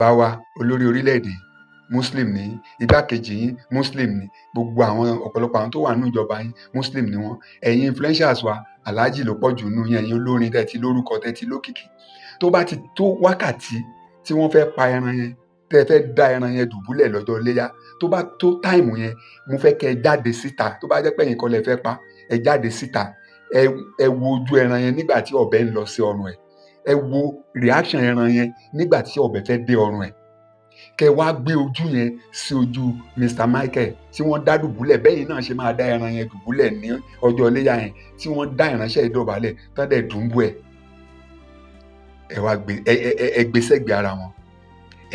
Bàbá wa olórí orílẹ̀-èdè, Muslim ní igbákejì yín, Muslim ní gbogbo àwọn, ọ̀pọ̀lọpọ̀ àwọn tó wà nínú ìjọba yín, Muslim ni wọ́n. Ẹ̀yin influencers wa, aláàjì ló pọ̀ jù nínú yín. Ẹ̀yin olórin tẹ́ ti lórúkọ, tẹ́ ti lókìkí, tó bá ti tó wákàtí tí wọ́n fẹ́ pa ẹran yẹn, tẹ́ ẹ fẹ́ dá ẹran yẹn dùbúlẹ̀ lọ́jọ́ iléyá, tó bá tó time yẹn, mo fẹ́ kẹ́ ẹ jáde síta. Tó bá jẹ́ pé ẹ̀yin kọ́ lẹ fẹ́ pa, ẹ jáde síta, ẹ wo ojú ẹran yẹn nígbà tí ọ̀bẹ ń lọ sí ọrùn ẹ̀. Ẹ wo reaction ẹran yẹn nígbà tí ọ̀bẹ fẹ́ dé ọrùn ẹ̀. Kẹ́ wá gbé ojú yẹn sí ojú Mr Michael tí wọ́n dá dùbúlẹ̀, bẹ́yìn náà ṣe máa dá ẹran yẹn dùbúlẹ̀ ní ọjọ́ iléyá yẹn, tí wọ́n dá ìránṣẹ́ ìdọ̀bálẹ̀ tán dẹ̀ dùnbù ẹ̀. Ẹ wá gbé ẹ ẹ ẹ gbé sẹ́gbẹ̀ẹ́ ara wọn.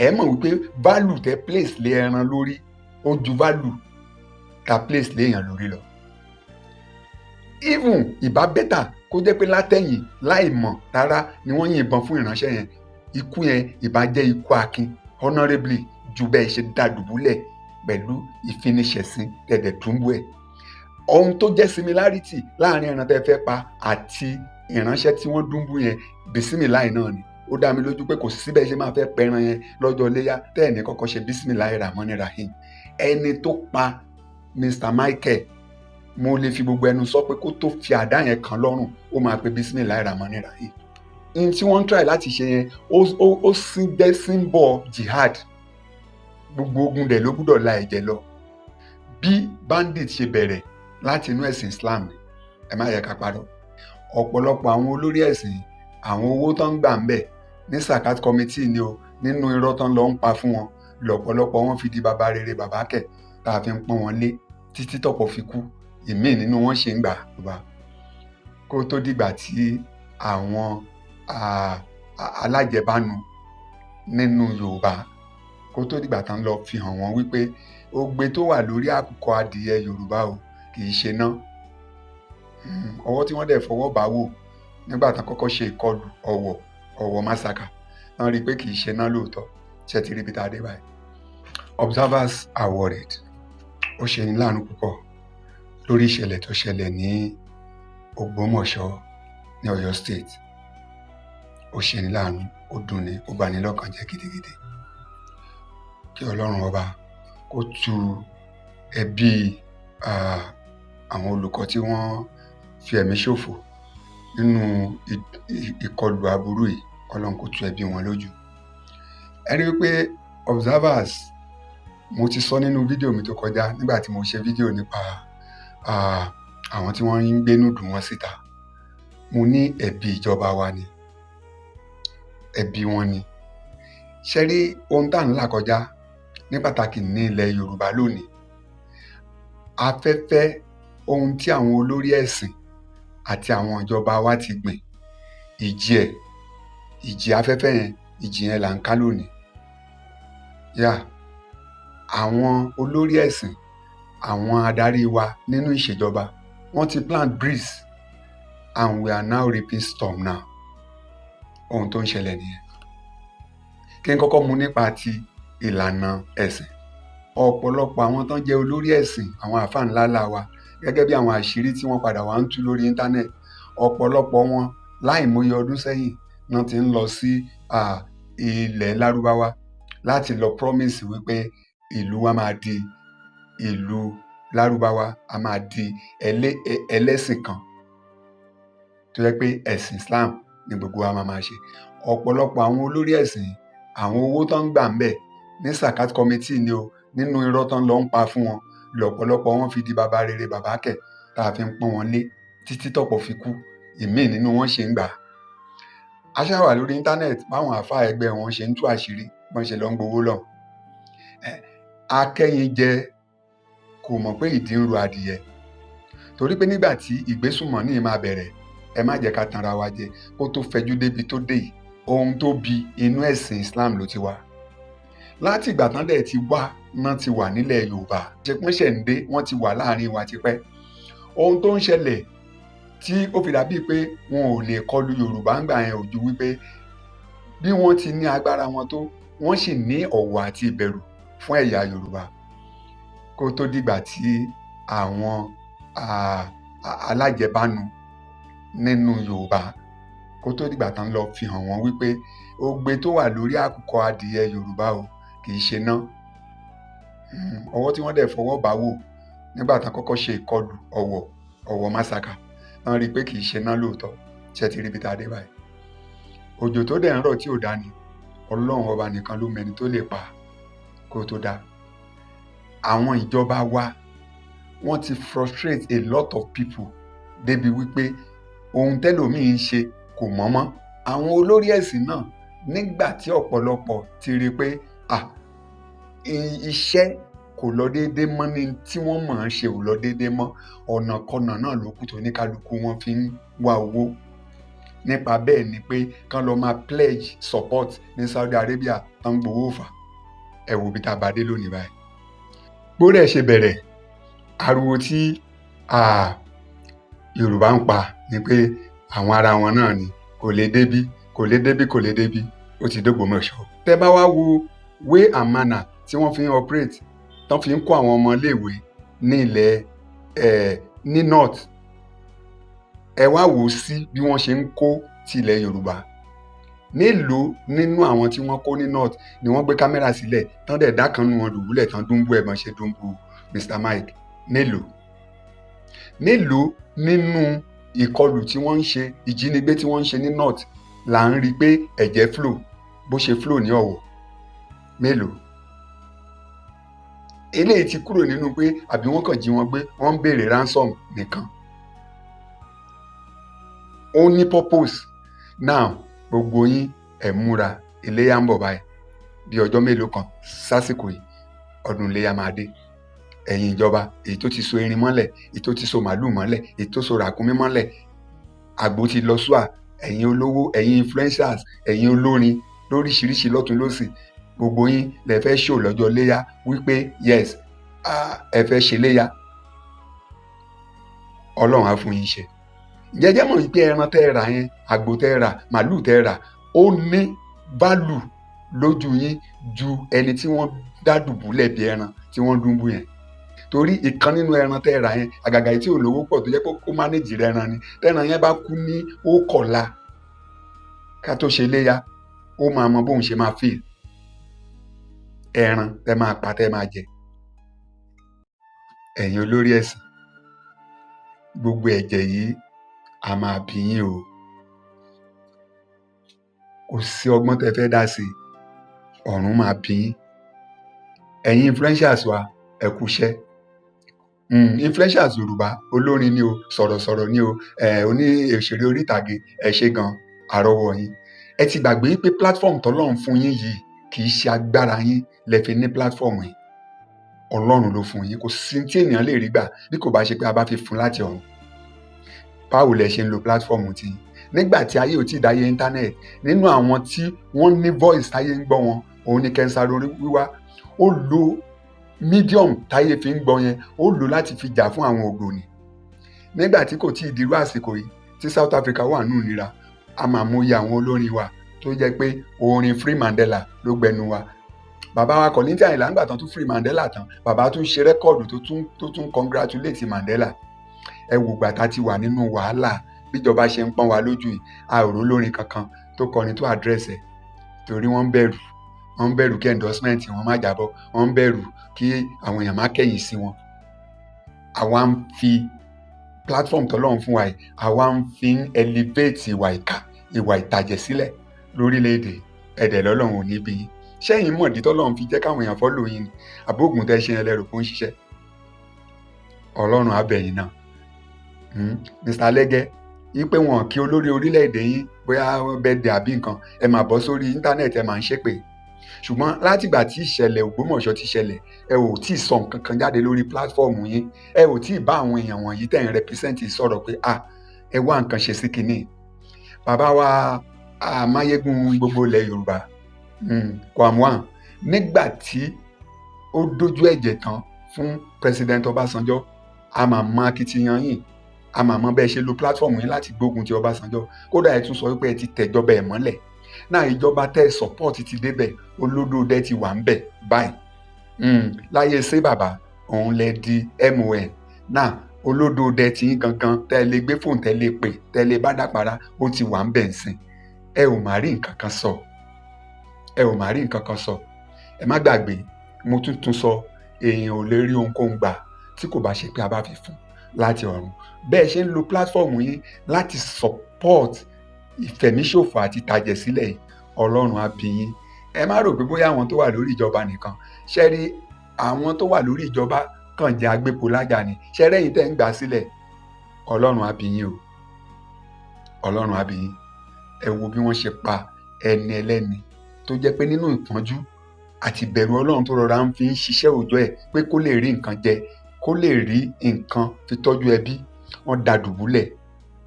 Ẹ mọ̀ wípé value tẹ place lé ẹran lórí, ó ju value ta place lé èèyàn lórí lọ. Even ìbá better kó jẹ́ pé látẹ̀yìn, láì mọ̀ rárá ni wọ́n yìnbọn fún ìránṣẹ́ yẹn. Ikú yẹn ìbá jẹ́ ikú akin honourably ju bẹ́ẹ̀ ṣe dá dùbúlẹ̀ pẹ̀lú ìfiniṣẹ̀sín tẹ̀dẹ̀ dùnbù ẹ̀. Ohun tó jẹ́ similarity láàrin ẹran tẹ́ fẹ́ pa àti ìránṣẹ́ tí wọ́n dùnbù yẹn, bisimilahi náà ni. Ó dá mi lójú pé kò sí bẹ́ẹ̀ ṣe máa fẹ́ pẹran yẹn lọ́jọ́ iléyá tẹ́ ẹ̀ ní kọ́kọ́ ṣe bisimilahi rahmani rahim. Ẹni tó pa Mr Michael, mo lè fi gbogbo ẹnu sọ pé kó tó fi àdá yẹn kan lọ́rùn, ó máa pe bisimilahi rahmani rahim. N tí wọ́n ń try láti ṣe yẹn, ó jẹ́ symbol jihad. Gbogbo ogun dẹ̀ ló gbúdọ̀ la ẹ̀jẹ̀ lọ. Bí bandit ṣe bẹ̀rẹ̀ láti inú ẹ̀sìn Islam ni, ẹ má yẹ ká parọ́. Ọ̀pọ̀lọpọ̀ àwọn olórí ẹ̀sìn, àwọn owó tó ń gbà ń bẹ̀ ní zakat committee ni o, nínú irọ́ tó ń lọ ń pa fún wọn, lọ́pọ̀lọpọ̀ wọn fi di bàbá rere, bàbá kẹ̀ tá a fi ń pọ́n wọn lé títí tọ̀pọ̀ fi kú. Ìmíì nínú wọn ṣe ń gbà bá kó tó dìgbà tí àwọn alájẹbánu nínú Yorùbá, kó tó dìgbà tán lọ fi hàn wọ́n wípé ogbe tó wà lórí àkùkọ adìyẹ Yorùbá o, kì í ṣe ná. Ọwọ́ tí wọ́n dẹ̀ fọwọ́ bá wò nígbà tán kọ́kọ́ ṣe ìkọlù Ọ̀wọ̀, Ọ̀wọ̀ massacre, wọ́n rí i pé kì í ṣe ná lóòótọ́. Ṣe ti rí ibi tá a dé báyìí? Observers are worried. Ó ṣe ní láàánú púpọ̀ lórí ìṣẹ̀lẹ̀ tó ṣẹlẹ̀ ní Ògbómọ̀ṣọ́ ní Ọ̀yọ́ State. Ó ṣe ní láàánú, ó dùn ní, ó bani lọ́kàn jẹ́ gidigidi. Kí Ọlọ́run ọba kó tu ẹbí àwọn olùkọ́ tí wọ́n fi ẹ̀mí ṣòfò nínú ìkọlù aburú yìí, Ọlọ́run kó tu ẹbí wọn lójú. Ẹ rí i pé observers, mo ti sọ nínú fídíò mi tó kọjá, nígbà tí mo ṣe fídíò nípa àwọn tí wọ́n ń gbé nude wọn síta, mo ní ẹ̀bi ìjọba wa ni, ẹ̀bi wọn ni. Ṣe rí ohun tá à ń là kọjá, ní pàtàkì ní ilẹ̀ Yorùbá lónìí, afẹ́fẹ́ ohun tí àwọn olórí ẹ̀sìn àti àwọn ìjọba wa ti gbìn, ìjì ẹ̀, ìjì afẹ́fẹ́ yẹn, ìjì yẹn là ń ká lónìí. Yà àwọn olórí ẹ̀sìn, àwọn adarí wa nínú ìṣèjọba, wọ́n ti plant breeze and we are now reaping storm now. Ohun tó ń ṣẹlẹ̀ nìyẹn. Kí n kọ́kọ́ mú nípa ti ìlànà ẹ̀sìn. Ọ̀pọ̀lọpọ̀ àwọn tó ń jẹ́ olórí ẹ̀sìn, àwọn àáfàá ńlá ńlá wa, gẹ́gẹ́ bí àwọn àṣírí tí wọ́n padà wá ń tú lórí íńtánẹ́ẹ̀tì, ọ̀pọ̀lọpọ̀ wọn, láìmọye ọdún sẹ́yìn náà ti ń lọ sí ilẹ̀ Lárúbáwá láti lọ promise wípé ìlú wa máa di ìlú Lárúbáwá, a máa di ẹlẹ́sìn kan tó jẹ́ pé ẹ̀sìn Islam ni gbogbo wa máa máa ṣe. Ọ̀pọ̀lọpọ̀ àwọn olórí ẹ̀sìn, àwọn owó tó ń gbà ń bẹ̀ ní zakat committee ni o, nínú irọ́ tó ń lọ ń pa fún wọn, lọ́pọ̀lọpọ̀ wọn fi di bàbá rere, bàbá kẹ̀ tá a fi ń pọ́n wọn lé títí tọ̀pọ̀ fi kú. Ìmíì nínú wọn ṣe ń gbà á ṣáà wà lórí íńtánẹ́ẹ̀tì, báwọn àáfàá ẹgbẹ́ wọn ṣe ń tú àṣírí bọ́n ṣe lọ ń gbowó lọ. Akẹ́yinjẹ kò mọ̀ pé ìdí ń ro adìyẹ, torí pé nígbà tí ìgbésùnmọ̀mí máa bẹ̀rẹ̀, ẹ má jẹ́ ká tanra wa jẹ, kó tó fẹjú débi tó dé yìí, ohun tó bi inú ẹ̀sìn Islam ló ti wá. Láti ìgbà tán dẹ̀ ti wá náà ti wà nílẹ̀ Yorùbá, ṣe pọ́n ṣẹ̀ ń dé, wọ́n ti wà láàrin wa tipẹ́. Ohun tó ń ṣẹlẹ̀ tí ó fi dàbíi pé wọn ò lè kọlu Yorùbá ń gbà yẹn ò ju wípé bí wọ́n ti ní agbára wọn tó, wọ́n sì ní ọ̀wọ̀ àti ìbẹ̀rù fún ẹ̀yà Yorùbá. Kó tó dìgbà tí àwọn alájẹbánu nínú Yorùbá, kó Kó tó dìgbà tán lọ fi hàn wọ́n wípé ogbe tó wà lórí àkùkọ adìyẹ Yorùbá o, kì í ṣe ná. Ọwọ́ tí wọ́n dẹ̀ fọwọ́ bá wò nígbà tán kọ́kọ́ ṣe ìkọlù Ọ̀wọ̀, Ọ̀wọ̀ massacre, wọ́n rí i pé kì í ṣe ná lóòótọ́. Ṣe ti rí ibi tá a dé báyìí? Òjò tó dẹ̀ ń rọ̀ tí ò dá ni, Ọlọ́run Ọba nìkan ló mẹni tó lè pa kó tó dá. Àwọn ìjọba wa, wọ́n ti frustrate a lot of people débi wípé ohun tẹ́lòmíì ń ṣe kò mọ́ mọ́. Àwọn olórí ẹ̀sìn náà, nígbà tí ọ̀pọ̀lọpọ̀ ti rí i pé iṣẹ́ kò lọ déédéé mọ́, ní tí wọ́n mọ̀ ọ́n ṣe ò lọ déédéé mọ́, ọ̀nàkọnà náà ló kù tó ní kálukú wọn fi ń wá owó. Nípa bẹ́ẹ̀ ni pé kán lọ máa pledge support ní Saudi Arabia tán ń gbowó fà. Ẹ wo bí tá a bá dé lónìí báyìí. Bó dẹ̀ ṣe bẹ̀rẹ̀, ariwo tí Yorùbá ń pa ni pé àwọn ará wọn náà ni kò lè débí, kò lè débí, kò lè débí. Ó ti dÓgbómọ̀ṣọ́. Tẹ́ bá wá wo way and manner tí wọ́n fi ń operate, tán fi ń kó àwọn ọmọ iléèwé ní ilẹ̀ ní north, ẹ wá wò ó sí bí wọ́n ṣe ń kó tilẹ̀ Yorùbá. Mélòó nínú àwọn tí wọ́n kó ní north ni wọ́n gbé kámẹ́rà sílẹ̀ tán dẹ̀ dá kan nínú wọn dùbúlẹ̀ tán dúnbú ẹ̀ bọ́n ṣe dúnbú Mr Mike? Mélòó mélòó nínú ìkọlù tí wọ́n ń ṣe, ìjínigbé tí wọ́n ń ṣe ní north, là ń rí i pé ẹ̀jẹ̀ flow bó ṣe flow ní Ọ̀wọ̀? Mélòó? Eléyìí ti kúrò nínú pé àbí wọ́n kàn jí wọn gbé, wọ́n ń béèrè ransom nìkan. Ó ní purpose now. Gbogbo yín, ẹ̀ múra, iléyá ń bọ̀ báyìí. Bí ọjọ́ mélòó kan sásìkò yìí, ọdún iléyá máa dé. Ẹ̀yin ìjọba, èyí tó ti so erin mọ́lẹ̀, èyí tó ti so màálù mọ́lẹ̀, èyí tó so ràkúnmí mọ́lẹ̀, àgbò ti lọ súà. Ẹ̀yin olówó, ẹ̀yin influencers, ẹ̀yin olórin lóríṣiríṣi, lọ́tún lọ́sì, gbogbo yín lẹ fẹ́ ṣò lọ́jọ́ léyá wípé yes, ẹ fẹ́ ṣe léyá. Ọlọ́run á fún yín ṣe. Jẹ́jẹ́ mọ̀ wípé ẹran tẹ́ ẹ rà yẹn, àgbò tẹ́ ẹ rà, màálù tẹ́ ẹ rà, ó ní value lójú yín ju ẹni tí wọ́n dá dùbúlẹ̀ bí ẹran tí wọ́n dúnbú yẹn, torí ìkan nínú ẹran tẹ́ ẹ rà yẹn, àgàgà yìí tí ò lówó pọ̀, tó jẹ́ pé kó manage rẹ̀ ẹran ni, tẹ́ran yẹn bá kú ní ó kọ̀la ká tó ṣe léyà, ó máa mọ bóun ṣe máa feel. Ẹran tẹ́ máa pa, tẹ́ máa jẹ. Ẹ̀yin olórí ẹ̀sìn, gbogbo ẹ̀jẹ̀ yìí, a máa bí yín o. Kò sí ọgbọ́n tẹ́ fẹ́ dá sí i, ọ̀run máa bí yín. Ẹ̀yin influencers wa, ẹ kú iṣẹ́. Influencers Yorùbá, olórin ni o, sọ̀rọ̀sọ̀rọ̀ ni o, oní òṣèré orí ìtàgé, ẹ ṣé gan, àrọ́wọ́ yín. Ẹ ti gbàgbé pé platform tọ́lọ́run fún yín yìí, kì í ṣe agbára yín lẹ fi ní platform yìí. Ọlọ́run ló fún yín. Kò sí tí ènìyàn lè rí gbà bí kò bá ṣe pé a bá fi fún láti ọ̀run. Báwo lẹ ṣe ń lo platform tí nígbà tí ayé ò tí ì dáyé internet? Nínú àwọn tí wọ́n ní voice táyé ń gbọ́ wọn, òun ni Ken Saro-Wiwa. Ó lo medium táyé fi ń gbọ́ yẹn, ó lò láti fi jà fún àwọn Ògbóni nígbà tí kò tí ì dirú àsìkò yìí tí South Africa wà nù nira. A máa mú iye àwọn olórin wa tó jẹ́ pé orin Free Mandela ló gbẹnu wa. Bàbá wa Kollington Àyìnlá, ńgbà tán tún Free Mandela tán, bàbá tún ṣe record tó tún congratulate Mandela. Ẹ wò gbà tá a ti wà nínú wàhálà, bíjọba ṣe ń pọ́n wa lójú yìí, a ò rólórin kankan tó kọrin tó address ẹ̀, torí wọ́n ń bẹ̀rù kí endorsement wọn má jábọ́, wọ́n ń bẹ̀rù kí àwọn èèyàn má kẹ̀yìn sí wọn. Àwa ń fi platform tọ́lọ́run fún wa yìí, àwa ń fi ń elevate ìwà ìkà, ìwà ìtàjẹ̀ sílẹ̀ lórílẹ̀‐èdè. Ẹ̀dẹ̀ lọ́lọ́run ò ní bí yín. Ṣẹ́yìn mọ̀dí tọ́lọ́run fi jẹ́ káwọn èèyàn follow yín ni, àbóògùn tẹ́ ṣe yẹn lẹ́rù kó ń ṣiṣẹ́? Ọlọ́run á bẹ̀ yín náà. Mr. Lẹ́gẹ́, wípé wọn kí olórí orílẹ̀-èdè yín, bóyá birthday àbí nǹkan, ẹ máa bọ́ sórí íńtánẹ́ẹ̀tì, ẹ máa ń ṣépè. Ṣùgbọ́n látìgbà tí ìṣẹ̀lẹ̀ Ògbómọ̀ṣọ́ ti ṣẹlẹ̀, ẹ ò tí ì sọ nǹkan kan jáde lórí platform yín. Ẹ ò tí ì bá àwọn èèyàn wọ̀nyí tẹ̀ ń represent sọ̀rọ̀ pé ah, ẹ wá nǹkan ṣe sí kinní. Bàbá wa Máyégún gbogbo ilẹ̀ Yorùbá, Kwam 1, nígbà tí ó dójú ẹ̀jẹ̀ tán fún President Ọbásanjọ́, a máa mọ akitiyan yín, a máa mọ bẹ́ẹ̀ ṣe lo platform yín láti gbógun ti Ọbásanjọ́. Kódà ẹ tún sọ wípé ẹ ti tẹ̀jọba ẹ̀ mọ́lẹ̀ náà. Ìjọba tẹ́ ẹ support ti débẹ̀, olódòdẹ ti wà ń bẹ̀ báyìí. Láyé ṣé bàbá òun lẹ di MON náà, Olódòdẹ tí yín gangan tẹ́ ẹ lè gbé fóònù, tẹ́ ẹ lè pè, tẹ́ ẹ lè bá dàpárá, ó ti wà ń bẹ̀ ń sìn. Ẹ ò má rí nǹkan kan sọ, ẹ ò má rí nǹkan kan sọ. Ẹ má gbàgbé, mo tún tún sọ, èèyàn ò lè rí ohunkóhun gbà tí kò bá ṣe pé a bá fi fún láti ọ̀run. Bẹ́ẹ̀ ṣe ń lo platform yín láti support ìfẹ̀míṣòfò àti ìtàjẹ̀sílẹ̀ yìí, Ọlọ́run á bí yín. Ẹ má rò pé bóyá àwọn tó wà lórí ìjọba nìkan ṣe rí. Àwọn tó wà lórí ìjọba kàn jẹ́ agbépo lájà ni. Ṣe rẹ́yìn tẹ́ ń gbà sílẹ̀? Ọlọ́run á bí yín o, Ọlọ́run á bí yín. Ẹ wo bí wọ́n ṣe pa ẹni ẹlẹ́ni tó jẹ́ pé nínú ìpọ́njú àti ìbẹ̀rù Ọlọ́run tó rọra ń fi ń ṣiṣẹ́ òòjọ́ ẹ̀ pé kó lè rí nǹkan jẹ, kó lè rí nǹkan fi tọ́jú ẹbí. Wọ́n da dùbúlẹ̀,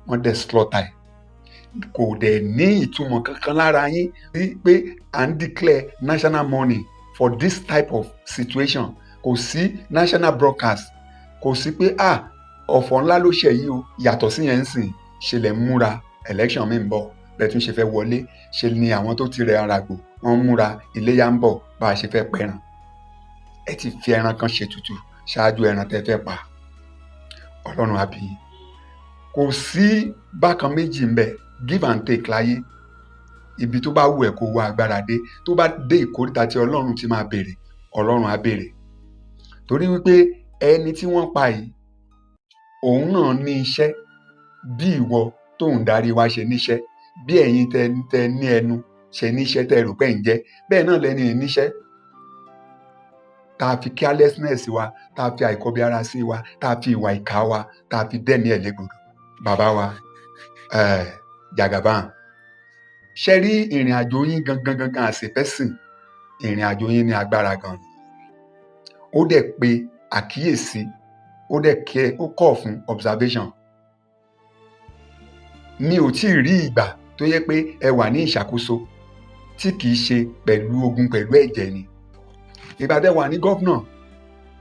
wọ́n dẹ̀ slaughter ẹ̀. Kò dẹ̀ ní ìtumọ̀ kankan lára yín rí pé à ń declare national mourning for this type of situation. Kò sí national broadcast, kò sí pé, ah, ọ̀fọ̀ ńlá ló ṣe yìí o. Yàtọ̀ sí yẹn ń sìn, ṣe lẹ̀ ń múra election mi ń bọ̀, bẹ́ẹ̀ tún ṣe fẹ́ wọlé. Ṣe ni àwọn tó ti rẹ̀ ara gbò wọ́n ń múra iléyà ń bọ̀, bá a ṣe fẹ́ pẹran. Ẹ ti fi ẹran kan ṣètùtù ṣáájú ẹran tẹ́ fẹ́ pa. Ọlọ́run á bí yín. Kò sí bákan méjì ń bẹ, give and take láyé. Ibi tó bá wù ẹ́ kó wá agbára dé, tó bá dé ìkóríta tí Ọlọ́run ti máa béèrè, Ọlọ́run á béèrè, torí wípé ẹni tí wọ́n pa yìí, òun náà ní iṣẹ́ bí ìwọ tó ń darí wa ṣe níṣẹ́, bí ẹ̀yin tẹ tẹ ní ẹnu ṣe níṣẹ́ tẹ rò pé ń jẹ́ bẹ́ẹ̀ náà lẹ́ni yìí níṣẹ́. Tá a fi carelessness wa, tá a fi àìkọbiara sí wa, tá a fi ìwà ìkà wa, tá a fi dẹ́mi ẹ̀ légbodò. Bàbá wa Jagaban, ṣe rí ìrìn àjò yín gangan gangan as a person, ìrìn àjò yín ní agbára gan ni. Ó dẹ̀ pé àkíyèsí, ó dẹ̀ kẹ́ ó call fún observation. Mi ò tí ì rí ìgbà tó yẹ pé ẹ wà ní ìṣàkóso tí kìí ṣe pẹ̀lú ogun, pẹ̀lú ẹ̀jẹ̀ ni. Ìgbà tẹ́ wà ní governor,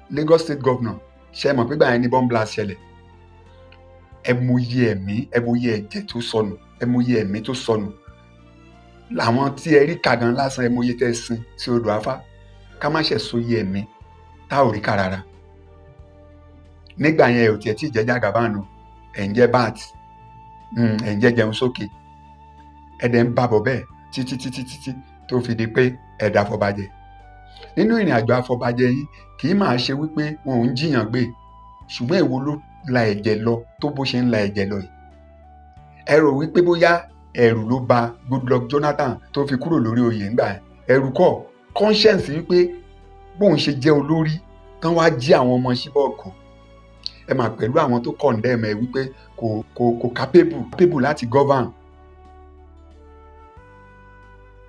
Lagos State governor, ṣe mọ̀ pé gbà yẹn ní bomb blast ṣẹlẹ̀? Ẹ mọyì ẹ̀mí, ẹ mọyì ẹ̀jẹ̀ tó sọnù, ẹ mọyì ẹ̀mí tó sọnù. Làwọn tí ẹ rí kà gan lásán, ẹ mọyì tẹ́ sin sí odò afá, ká má ṣe sóyè ẹ̀mí tá ò rí kà rárá. Nígbà yẹn, ẹ ò tiẹ̀ tí ì jẹ́ Jagaban o, ẹ̀ ń jẹ́ bat, ẹ̀ ń jẹ́ jẹun sókè, ẹ̀ dẹ̀ ń bàbọ̀ bẹ́ẹ̀ títí títí títí tó fi di pé ẹ̀dá afọbajẹ. Nínú ìrìn àjò afọbajẹ yín, kì í máa ṣe wípé wọn ò ń jiyàn gbé, ṣùgbọ́n èwo ló la ẹ̀jẹ̀ lọ tó bó ṣe ń la ẹ̀jẹ̀ lọ yìí? Ẹ rò wípé bóyá ẹ̀rù ló ba Goodluck Jonathan tó fi kúrò lórí oyè ńgbà yẹn? Ẹ̀rù kọ́, conscience wípé bóun ṣe jẹ́ olórí tán wá jí àwọn ọmọ Chibok. Ẹ mà pẹ̀lú àwọn tó condemn ẹ wípé kò capable láti govern.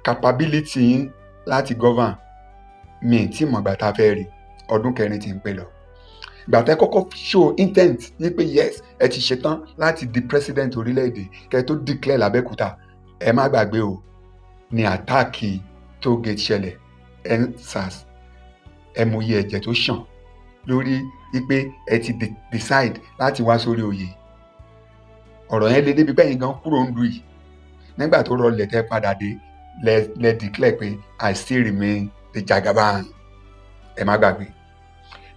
Capability yín láti govern, mi tí mọ̀gbà tá a fẹ́ rí. Ọdún 4 tí ń pè lọ. Ìgbà tẹ́ kọ́kọ́ show intent wípé yes, ẹ ti ṣetán láti di president orílẹ̀-èdè, kẹ́ ẹ tó declare l'Abẹ́òkúta, ẹ má gbàgbé o, ní attack toll gate ṣẹlẹ̀, EndSARS. Ẹ mọyì ẹ̀jẹ̀ tó ṣàn lórí wípé ẹ ti decide láti wá sórí oyè. Ọ̀rọ̀ yẹn lé débi pẹ́yìn gan kúrò ń lu yìí. Nígbà tó rọlẹ̀, tẹ́ padà dé, lẹ declare pé "I still remain the Jagaban". Ẹ má gbàgbé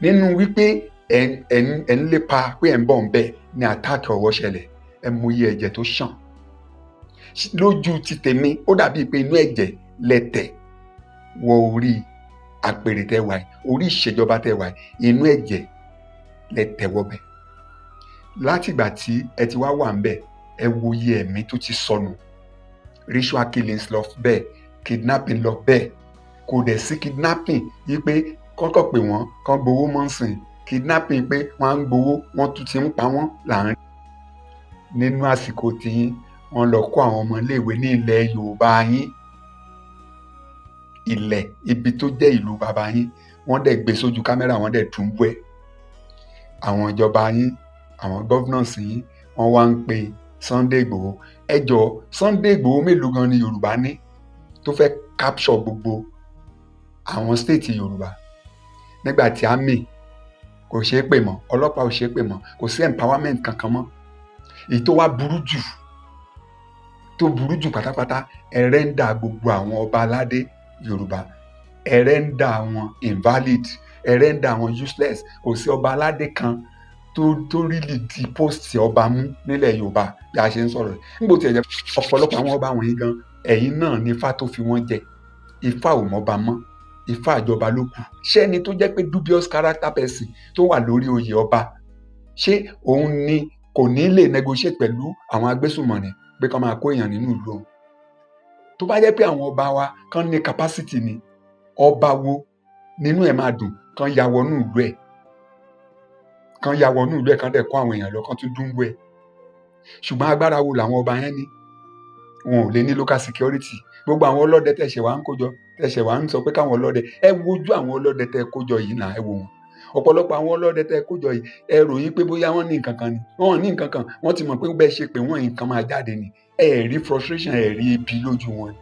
nínú wípé ẹ ń lépa pé ẹ ń bọ̀ ń bẹ̀ ní attack Ọ̀wọ̀ ṣẹlẹ̀. Ẹ mọyì ẹ̀jẹ̀ tó ṣàn. Lójú ti tèmi, ó dàbíi pé inú ẹ̀jẹ̀ lẹ tẹ̀ wọ orí àpèrè tẹ́ wà yìí, orí ìṣèjọba tẹ́ wà yìí. Inú ẹ̀jẹ̀ lẹ tẹ̀ wọbẹ̀. Látìgbà tí ẹ ti wá wà ń bẹ̀, ẹ wo iye ẹ̀mí tó ti sọnù. Ritual killings lọ bẹ́ẹ̀, kidnapping lọ bẹ́ẹ̀. Kò dẹ̀ sí kidnapping yí pé kọ́kọ́ pè wọ́n kán gbowó mọ́ sìn. Kidnapping pé wọ́n á ń gbowó, wọ́n tún ti ń pa wọ́n là ń rí. Nínú àsìkò tiyín, wọ́n lọ kó àwọn ọmọ iléèwé ní ilẹ̀ Yorùbá yín, ilẹ̀ ibi tó jẹ́ ìlú bàbá yín. Wọ́n dẹ̀ gbé sójú kámẹ́rà, wọ́n dẹ̀ dùn bú ẹ̀. Àwọn ìjọba yín, àwọn governors yín, wọ́n wá ń pe Sunday Igboho. Ẹ jọ̀ọ́, Sunday Igboho mélòó gan ni Yorùbá ní tó fẹ́ capture gbogbo àwọn state Yorùbá, nígbà tí army kò ṣeé pè mọ́, ọlọ́pàá ò ṣeé pè mọ́, kò sí empowerment kankan mọ́? Èyí tó wá burú jù, tó burú jù pátápátá, ẹ render gbogbo àwọn ọba aládé Yorùbá, ẹ render wọn invalid, ẹ render wọn useless. Kò sí ọba aládé kan. tó really di post ọba mú nílẹ̀ Yorùbá bí a ṣe ń sọ̀rọ̀. Níbo tí ẹ jẹ́ ọ̀pọ̀lọpọ̀ àwọn ọba wọ̀nyí gan, ẹ̀yin náà ní Ifá tó fi wọ́n jẹ. Ifá ò mọ́ba mọ́, Ifá ìjọba ló kù. Ṣé ẹni tó jẹ́ pé dubious character person tó wà lórí oyè ọba, ṣé òun ni kò ní lè negotiate pẹ̀lú àwọn agbésùnmọ̀ni pé kán máa kó èèyàn nínú ìlú òun? Tó bá jẹ́ pé àwọn ọba wa kán ní capacity ni, ọba wo nínú ẹ̀ máa dùn kán ya wọnú ìlú ẹ̀, kán ya wọnú ìlú ẹ̀, kán dẹ̀ kó àwọn èèyàn lọ, kán tún dúnbú ẹ̀? Ṣùgbọ́n agbára wo làwọn ọba yẹn ní? Wọn ò lè ní local security. Gbogbo àwọn ọlọ́dẹ tẹ̀sẹ̀ wá ń kójọ, tẹ̀sẹ̀ wá ń sọ pé káwọn ọlọ́dẹ, ẹ wojú àwọn ọlọ́dẹ tẹ kójọ yìí náà, ẹ wò wọn. Ọ̀pọ̀lọpọ̀ àwọn ọlọ́dẹ tẹ kójọ yìí, ẹ ròyìn pé bóyá wọ́n ní nǹkan kan ni. Wọ́n ní nǹkan kan, wọ́n ti mọ̀ pé bẹ́ẹ̀ ṣe pé wọ́n, nǹkan máa jáde ni. Ẹ rí frustration, ẹ rí ebi lójú wọn.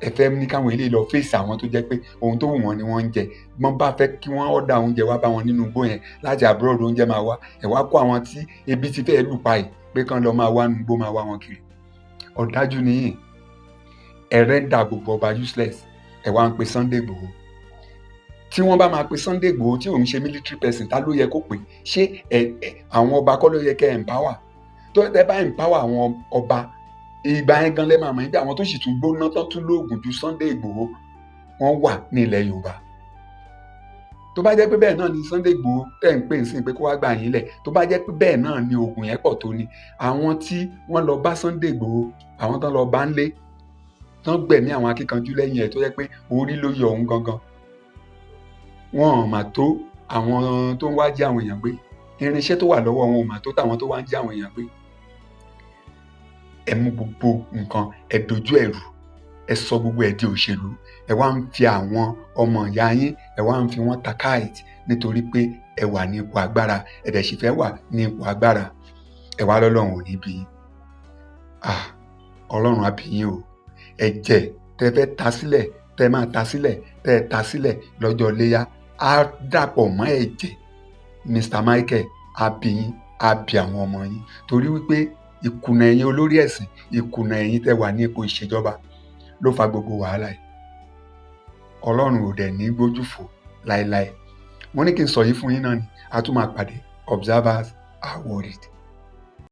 Ẹ fẹ́ ní káwọn eléyìí lọ fèsì àwọn tó jẹ́ pé ohun tó wù wọ́n ni wọ́n ń jẹ. Wọ́n bá fẹ́ kí wọ́n order oúnjẹ wá bá wọn nínú igbó yẹn láti abroad, oúnjẹ máa wá. Ẹ wá kó àwọn tí ebi ti fẹ́ lù pa yìí pé kán lọ máa wá nínú igbó, máa wá wọn kiri. Ọ̀dájú nìyí. Ẹ render gbogbo ọba useless. Ẹ wá ń pe Sunday Igboho. Tí wọ́n bá máa pe Sunday Igboho, tí òun ṣe military person, ta ló yẹ kó pè? Ṣé ẹ ẹ àwọn ọba kọ́ ló yẹ kẹ́ empower? Tó ẹ bá empower àwọn ọba, ìgbà yẹn gan lẹ́ máa mọ̀ nígbà àwọn tó sì tún gbóná tán, tún lóògùn ju Sunday Igboho, wọ́n wà ní ilẹ̀ Yorùbá. Tó bá jẹ́ pé bẹ́ẹ̀ náà ni Sunday Igboho tẹ̀ ń pè sí pé kó wá gbà yín lẹ̀, tó bá jẹ́ pé bẹ́ẹ̀ náà ni oògùn yẹn pọ̀ tó ni, àwọn tí wọ́n lọ bá Sunday Igboho, àwọn tán lọ bá ń lé, tán gbẹ̀mí àwọn akíkanjú lẹ́yìn ẹ̀, tó jẹ́ pé orí ló yọ òun gangan, wọn ò mà tó àwọn tó ń wá jí àwọn èèyàn gbé. Irinṣẹ́ tó wà lọ́wọ́ wọn ò mà tó táwọn tó wá ń jí àwọn èèyàn gbé. Ẹ mú gbogbo nǹkan, ẹ dojú ẹ̀rù, ẹ sọ gbogbo ẹ̀ di òṣèlú. Ẹ wá ń fi àwọn ọmọ ìyá yín, ẹ wá ń fi wọ́n ta káìtì nítorí pé ẹ wà ní ipò agbára, ẹ dẹ̀ sì fẹ́ wà ní ipò agbára. Ẹ wá lọ́lọ́run ò ní bí yín. Ah, Ọlọ́run á bí yín o. Ẹ̀jẹ̀ tẹ́ fẹ́ ta sílẹ̀, tẹ́ máa ta sílẹ̀, tẹ́ ẹ ta sílẹ̀ lọ́jọ́ iléyá, á dàpọ̀ mọ́ ẹ̀jẹ̀ Mr Michael. Á bí yín, á bí àwọn ọmọ yín, torí wípé ìkùnà ẹ̀yin olórí ẹ̀sìn, ìkùnà ẹ̀yin tẹ́ wà ní ipò ìṣèjọba ló fa gbogbo wàhálà yìí. Ọlọ́run ò dẹ̀ ní gbójú fò láéláé. Mo ní kí n sọ yìí fún yín náà ni. A tún máa pàdé. Observers are worried.